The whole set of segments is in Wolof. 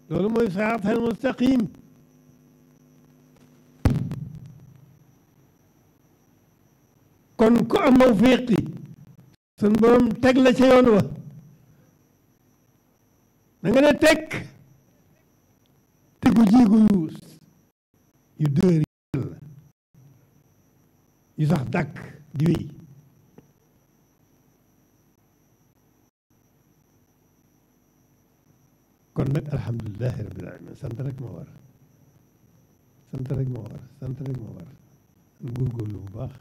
loolu mooy siraatal mustaqim kon ku am mawfiqi sun borom teg la ca yoon wa da nga ne teg tegu jiigu yuus yu dër yàlla yu sax dàkk di wéy kon nag alhamdulilahi rabbil alamin sant rek moo war sant rek moo war sant rek moo war nan góorgóorlu bu baax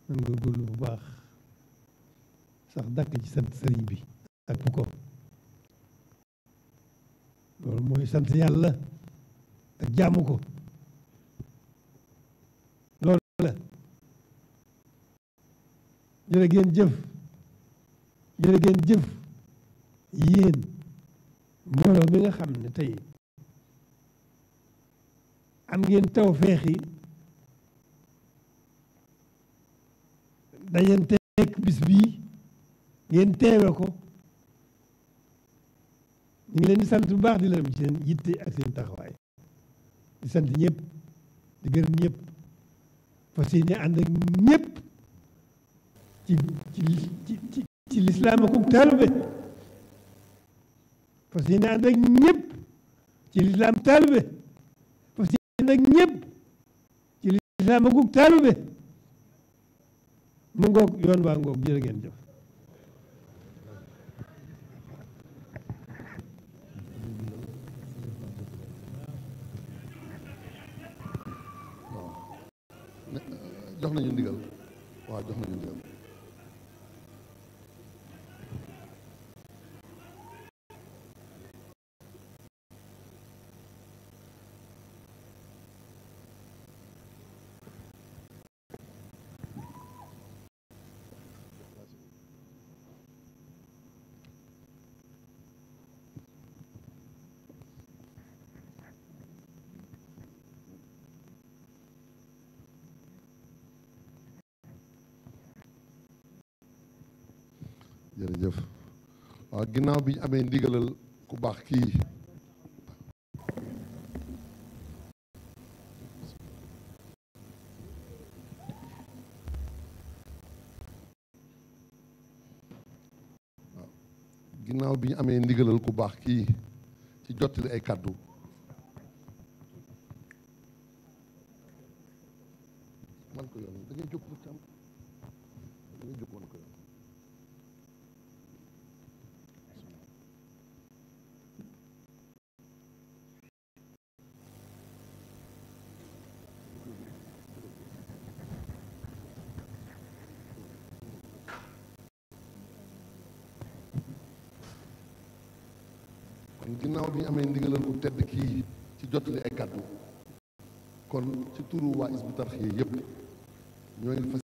nan góorgóorlu bu baax sax dàkk ci sant sëriñ bi ak bu ko loolu mooy sant yàlla ak jaamu ko loolu la jërë ngeen jëf jërë ngeen jëf yéen mbooloo mi nga xam ne tey am ngeen tawfeex yi dajanteeg bis bii ngeen teewe ko ñu ngi leen di sant bu baax di leen ci seen yitte ak seen taxawaay di sant ñëpp di gërëm ñëpp fas yéene ànd ak ñëpp ci lislaam ak taalibe fas yéene ànd ak ñëpp ci lislaam taalibe fas yéene ànd ak ñëpp ci lislaam ak taalibe mu ngoog yoon waa ngoog jërë ngeen jëf jox nañu ndigal waaw jox nañu ndigal jërëjëf waaw ginnaaw bi ñu amee ndigalal ku baax kii waaw ginnaaw bi ñu amee ndigalal ku baax kii ci jottali ay kàddu man ko yoon da ngay jóg pour càmm da ngay jóg man ko yoon kon ginnaaw bi ñu amee ndigalal ku tedd kii ci jottali ay kàddu kon ci turu waa Hizbut Tarqiyyah yëpp ñoo ngi fas